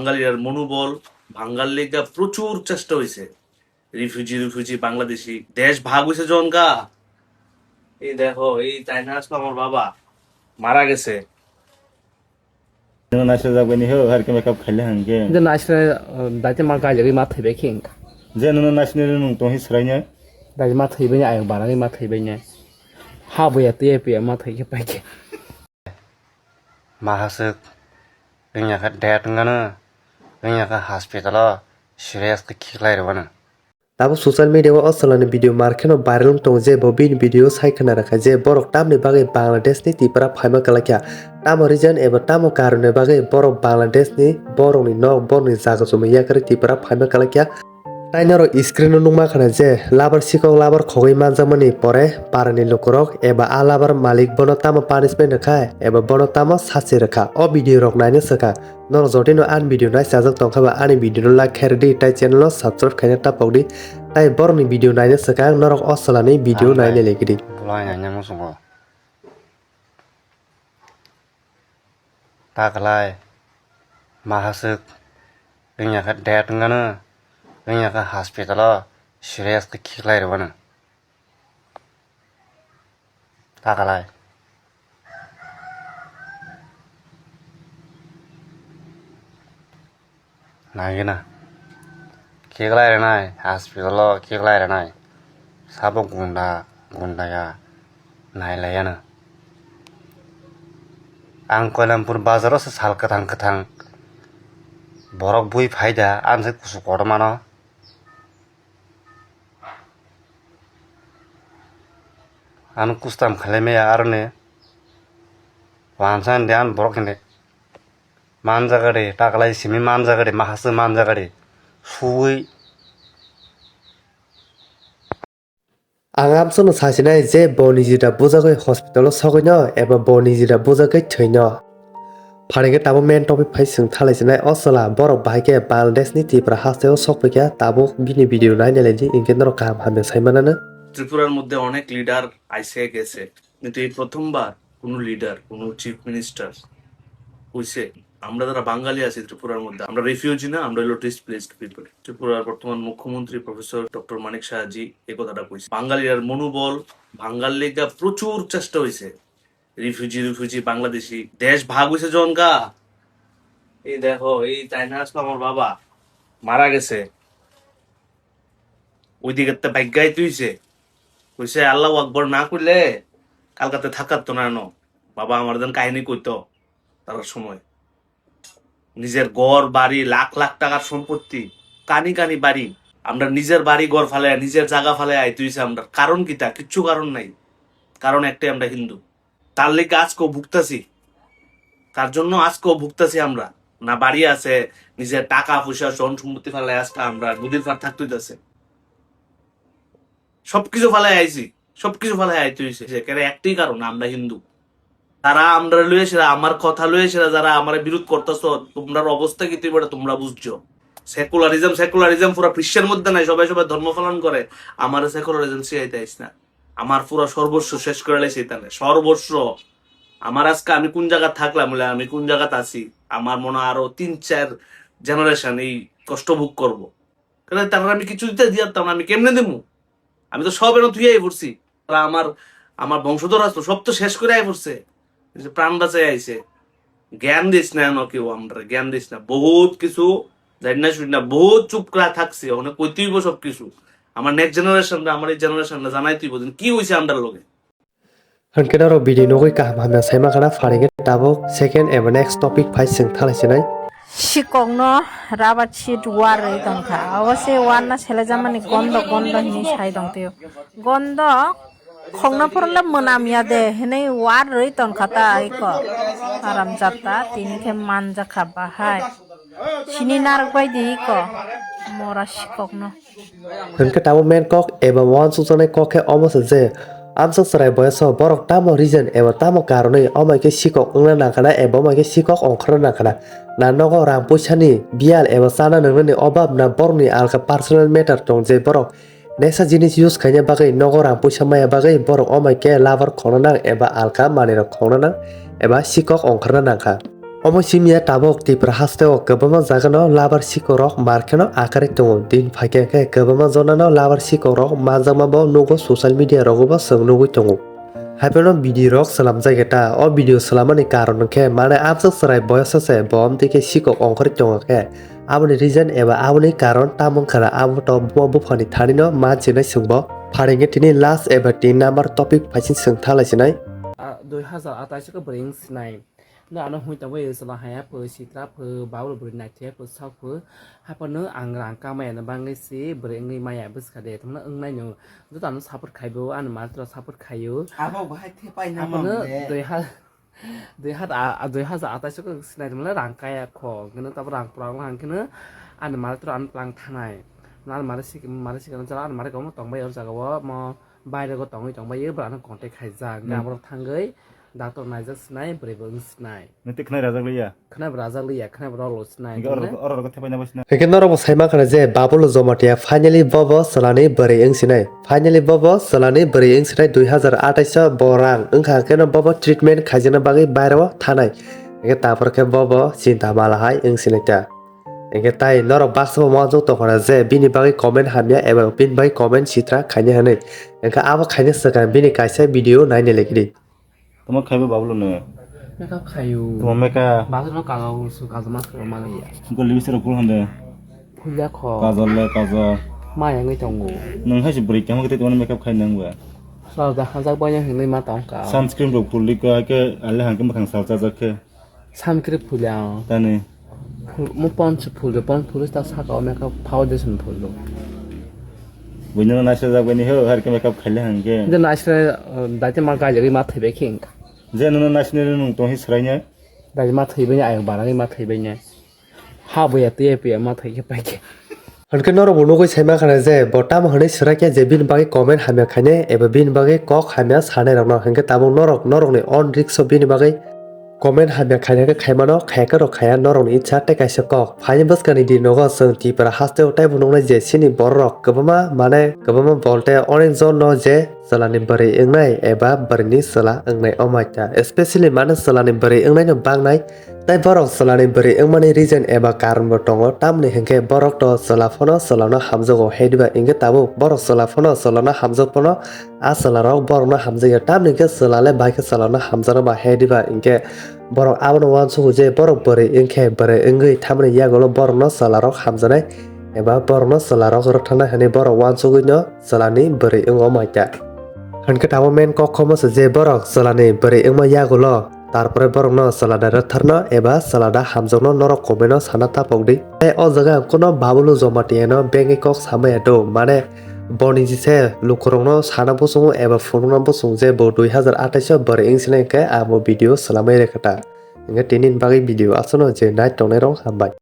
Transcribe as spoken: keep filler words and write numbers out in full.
বাঙালির মনোবল ভাঙার লেগা প্রচুর চেষ্টা হইছে। রিফিউজি, রিফিউজি, বাংলাদেশি, দেশ ভাগ হইছে যখন গা। এই দেখো, এই চাইনা আসলো আমার বাবা, মারা গেছে। Nung naisajak bai ni ho, har khe makeup khaile hang khe. Je naisne, daite ma gailagwi ma thaibai khe wngkha. Je nung naisne nung tong hi srai nai. Dai ma thaibai ni ayang barani ma thaibai ni. Ha boya tei piya ma thai khe pai khe. Mahaswk wngya kha date wngano, wngya kha hospital o serious khe khiklai rwano. Tabuk social media o o chwla ni video mar kheno viral wng tongo je bo bini video sai khna rwkha je borok tamni bagwi Bangladesh ni Tripura phaima kwlai kha. Tamo reason eba tamo karon ni bagwi borok Bangladesh ni borok ni nok, borok ni jaga jumi yakarwi Tripura phaima kwlai kha. Tai norok screen o nukma khna je labar sikok labar khogwi manjakmani pore para ni lukurok eba a labar malik bono tamo punishment rwkha eba bono tamo sasti rwkha. O video rok naina swkang. Norok jotino ani video nai chajak tongkha ba ani video no like khairdi tai channel no subscribe khaina tapokdi tai borokni video naina swkang norok o chwlani video naina lekdi. Bolai naina muchungo. Taklai mahaswk wngya kha date wngano wngya kha hospital o serious khe khiklai rwano. Takalai. Nagina. Khiklai rwnai, hospital o khiklai rwnai. Sabo gunda, gunda ya. Nailai yano. Ang Koilampur bazar o se sal kwthang kwthang. Borok bui phaida, ang se kusu kotorma no. Ano kustam khalai maya aroni. Wansa de an borok hinde. Manjagade, taklai simi manjagade, mahaswk manjagade. Suwi. Ang amsano sasinai je bo nijida bujagwi hospital o sogwino eba bo nijida bujagwi thwino. Pharingkhe tabuk main topic phai chwng thalaisinai o chwla borok bahai khe Bangladesh ni Tripura hasteo sokphaikha tabuk bini video nainai laidi hinkhe norok kaham hamya saimanano. ত্রিপুরার মধ্যে অনেক লিডার আইসে গেছে, কিন্তু এই প্রথমবার কোনো লিডার, কোনো চিফ মিনিস্টার হইছে। আমরা যারা বাঙালি আছি ত্রিপুরার মধ্যে, আমরা রেফিউজি না, আমরা হলো ডিসপ্লেসড পিপল। ত্রিপুরার বর্তমান মুখ্যমন্ত্রী প্রফেসর ডক্টর মানিক সাহাজি এই কথাটা কইছে। বাঙালির মনোবল ভাঙ্গার লেগা প্রচুর চেষ্টা হইছে। রিফিউজি, রিফিউজি, বাংলাদেশি, দেশ ভাগ হইছে যখন গা। এই দেখো, এই চাইনা আসলো আমার বাবা, মারা গেছে। ওইদিকে তো বাইক গাইতে হইছে। কইছে, "আল্লাহু আকবর না কইলে কালকাতে থাকার তো না ন।" বাবা আমার যেন কাহিনী কইতো তার সময়। নিজের ঘর, বাড়ি, লাখ লাখ টাকার সম্পত্তি, কানি কানি বাড়ি, আমরা নিজের বাড়ি ঘর ফালাইয়া, নিজের জায়গা ফালাইয়া আইতে হইছে আমরা। কারণ কিতা? কিচ্ছু কারণ নাই। কারণ একটাই, আমরা হিন্দু। তার লেগে আজকেও ভুগতাছি, তার জন্য আজকেও ভুগতাছি আমরা। না বাড়ি আছে, নিজের টাকা পয়সা, ধন সম্পত্তি ফালাই আজকে আমরা নদীর পার থাকতে হইতাছে। সবকিছু ফালাই আইছি, সবকিছু ফালাই আইতে হইছে। সেখানে একটাই কারণ, আমরা হিন্দু। তারা আমরা লইয়া সেরা, আমার কথা লইয়া সেরা, যারা আমার বিরোধ করতেছ, তোমরার অবস্থা কি তুই বেটা, তোমরা বুঝছো। সেকুলারিজম, সেকুলারিজম পুরো বিশ্বের মধ্যে নাই, সবাই সবাই ধর্ম পালন করে। আমার সেকুলারিজম শিখাইতে আইস না। আমার পুরো সর্বস্ব শেষ করে লাইছে এখানে, সর্বস্ব। আমার আজকে আমি কোন জায়গা থাকলাম, বলে আমি কোন জায়গাতে আছি, আমার মনে হয় আরো তিন চার জেনারেশন এই কষ্ট ভোগ করবো। কারণ তারা আমি কিছু দিতে দিয়ার, তারা আমি কেমনে দেবো? আমি তো সব এনে তুই আই পড়ছি। তারা আমার, আমার বংশধর আসতো, সব তো শেষ করে আই পড়ছে। এই যে প্রাণ বাঁচাই আইছে। জ্ঞান দিস না এনো কেউ, আমরা জ্ঞান দিস না। বহুত কিছু জানি না, শুনি না, বহুত চুপ করে থাকছি। ওখানে কইতেই হইবো সব কিছু। আমার নেক্সট জেনারেশনরা, আমার এই জেনারেশনরা জানাই তুই বলছেন কি হয়েছে আমরার লগে। Hwnkhe norok video nugwi kaham hamya saima khana, pharingkhe tabuk second eba next topic phai chwng thalaisinai. Sikokno rubber sheet war rwi tongkha. Abo se war na selejamani gondo gondo hinwi sai tongtio. Gondo khokna phorle mwnam ya de hinwi war rwi tongkha ta iko. Haramjada tini khe manjakha bahai. Sini narwk bai di iko. Mora sikokno. Hwnkhe tamo main kok eba uansukjaknai kok khe omo se je, amsok chwrai boyaso borok tamo reason eba tamo karonwi omai khe sikok wngna nangkhana eba omai khe sikok ongkhorna nangkhana. Na nogo rang puisani biyal eba chana nwngnani obab na borokni alka personal matter tong je borok nesa jinis use khaina bagwi nogo rang puisa maya bagwi borok omai khe labar khongna nang eba alka manwirok khongna nang eba sikok ongkhorna nangkha. Omo simiya tabuk Tripura hasteo kwbangma jagano labar sikorok markeno akarwi tongo. Din phaikhe khe kwbangma jonano labar sikorok manjakma bo nugo, social media rogo bo chwng nugwi tongo. Haiphano video rok swlamjak ta. O video swlamani karon khe mane abjak chwrai boyoso se bo amtwi khe sikok ongkhorwi tongo khe aboni reason eba aboni karon tamo wngkha na abo to buma buphani thanino ma chinai chwngbo. Pharingkhe tini last eba tin number topic phaisin chwng thalaisinai. Ah, dui hazar atais khe bwrwi wng sinai. No, ano hoi tongbai, chwla haya pho, sitra pho, babul bwrwi naithiya pho, sak pho. Haphano ang rang kamaya no bangwi si, bwrwi wngwi maya bwskha de, tongno wngnai no. Joto ano support khaibo, ani mari tro support khaio. Abo bahai thepai na haphano mam de. Dui ha-, dui ha-, a, a, dui hazar atais ko sinai tongmani rang kaya kho. Kino tabo rang pura wng hang kino ani mari tro ano tlang thanai. Ani mari sik-, mari sikano jala ani mari komo tongbai o jaga o mo. Bairego tongwi tongbai, bwrano contact khaijak. Hmm. Gaborok thangwi doctor naijak sinai, bwrwibo wng sinai. Nang twi khwnai rajak liya? Khwnaibo rajak liya, khwnaibo rolo sinai. Hingke oro, oro rogo thepai na bai sinai. Hingke norokbo sai mankha je Babulo Jomatia finally bobo chwlani bwrwi wng sinai. Finally bobo chwlani bwrwi wng sinai dui hazar atais o bo rang wngkha khe no bobo treatment khaijakna bagwi baireo thanai. Hingke tapor khe bobo chinta mala hai wng sinai ta. Hingke tai norok baksa bo uansuk tongkha na je bini bagwi comment hamya eba bini bagwi comment sitra khaina hinwi. Hingke abo khaina swkang bini kaisa video naina lekdi. Tamo khaibo Babulo no? Makeup khaio. Tamo makeup? Bathroom no kajol su kajol ma su ma ya. Ko lipstick rok phul hande. Phulya kho. Kajol le kajol. Ma yangwi tongo. Nwng hai se bwrwi kamo kete tamo makeup khai nang ba. Sa da hajak banya hinwi ma tongka. Sunscreen rok phul liko ke ale hangke makhang sal chajak khe. Sunscreen phulya ang. Tani. Phul, mo pon se phul de, pon phul ta saka o makeup foundation phul do. Buino naisajak bini ho, har ke makeup khaile hangke. Je naisre, uh, daite ma gaile ma thebe king. Je nono naisne nung tong hi sraine. Daite ma thebe ne ayang barang ma thebe ne. Ha boya tuye puya ma thai ke pai ke. Hwnkhe norokbo nugwi sai mankha na je bo tamo hwnwi swraikhe je bini bagwi comment hamya khainai eba bini bagwi kok hamya sanairokno, hwnkhe tabuk norok norokni own risk-o bini bagwi comment hamya khainai khe khaimano, khayakhe rok khaya, norokni ichha tei kaisa kok. Phaini bwskangni dinogo chwng Tripura hasteo teibo nuknai je chini bororok kwbangma, mane kwbangma bolte onek jonno je chwlani bwrwi wngnai eba bwrwini chwla wngnai omaita, especially mane chwlani bwrwi wngnaino bangnai. Tei borok chwlani bwrwi wngmani reason eba karon bo tongo, tamoni hinkhe borok to chwla phano chwlano hamjago, hediba hinkhe tabuk borok chwla phano chwlano hamjak phano a chwlarok borokno hamjakya, tamoni hinkhe chwlale bai khe chwlano hamjakno ba, hediba hinkhe borok abono uansugo je borok bwrwi wngkhe bwrwi wngwi tamoni yagulo borokno chwlarok hamjaknai eba borokno chwlarok rwktharnai hwnwi borok uansugwino chwlani bwrwi wngo maita. Hinkhe tabuk main kok khomo se je borok chwlani bwrwi wngma yagulo, tarpore borokno chwla da rwktharno eba chwla da hamjakno norok comment-o sana tapokdi. Tei o jaga ang kuno Babulu Jomatiano bengwi kok samaya do, mane boni jise lukurokno sana buchungo eba phunukna buchung je bo dui hazar atais o bwrwi wngsinai hinkhe abo video swlamwi rekha ta. Hinkhe tini bagwi video aswkno je nai tongnairok hambai.